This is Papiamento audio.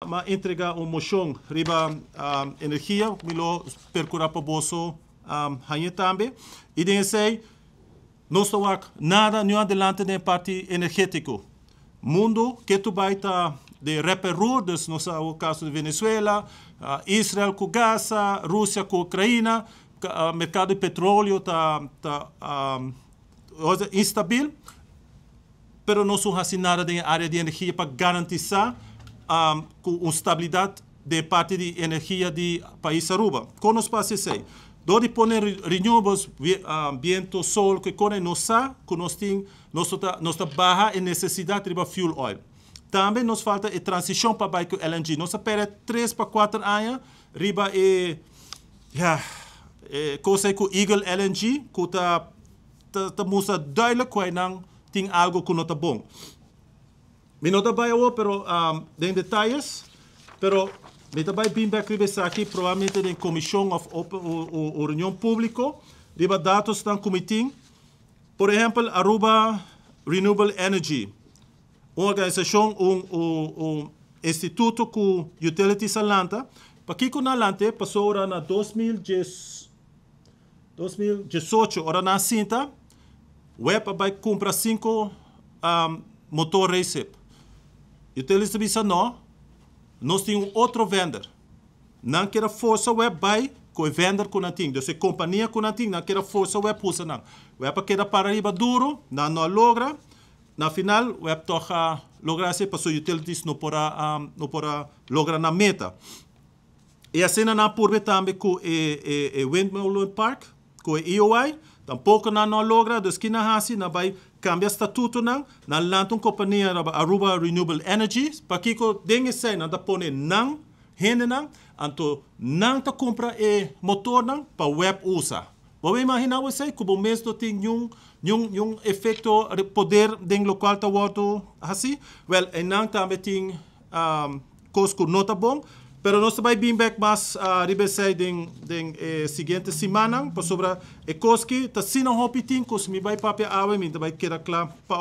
M'a entregá un moshon riba energia, mi lo perkurá pa boso haña tambe. I den esei, nos no ta nada ni adelante den parti energétiko. Mundu ketu bai ta den rep en roer, dus nos e kaso di Venezuela, Israel ku Gaza, Rusia ku Ukrania, merkado di petroleo ta instabil, pero nos no ta hasi nada den área di energia pa garantisá ku stabilidat di parti di energia di pais Aruba. Kon nos por hasi? Dor di pone renewables, biento, sol, ku kon nos sa, ku nos tin, nos ta baha e nesesidat di fuel oil. Tambe nos falta e transishon pa bai ku LNG. Nos a pèrdè 3 pa 4 aña, riba e, ja, e kos ku Eagle LNG, ku ta mustra duidelijk ku nan tin algu ku no ta bon. Mi no ta bai pero den detaye, pero mi ta bai bin bèk aki, probablemente den komishon òf o reunion públiko, riba datonan ku mi tin. Por ehèmpel, Aruba Renewable Energy, un organisashon, un instituto ku Utilities a lanta, pa kiko nan a lant'é? Pasobra na 2010, 2018, ora nan sinta, WEB bai kumpra sinku motor recip. Utilities bisa no, nos tin un otro vendor. Nan ke forsa WEB bai ku e vendor ku nan tin. Dus e kompania ku nan tin, nan ke forsa WEB usa nan. WEB keda para riba duro, nan no logra. Na final, WEB toch logra esei, paso Utilities no por a logra nan meta. I asina nan a purba tambe ku e Windmill Park, ku e EOI, tampoko nan no logra, dus ku nan hasi, nan bai kambia statuto nan, nan lanta un kompania Aruba Renewable Energy, pa kiko den esei nan ta pone nan hende nan, anto nan ta kumpra e motor nan pa WEB usa. Bo imaginá bo ku bo mes no tin ningun efekto poder den lokual ta wòrdu asina? Well, i nan tambe tin kos ku no ta bon, pero nos bai bin back mas riba esei den siguiente siman pasobra e kos ku ta asina hopi tin kos mi bai papia awe mi bai keda kla pa.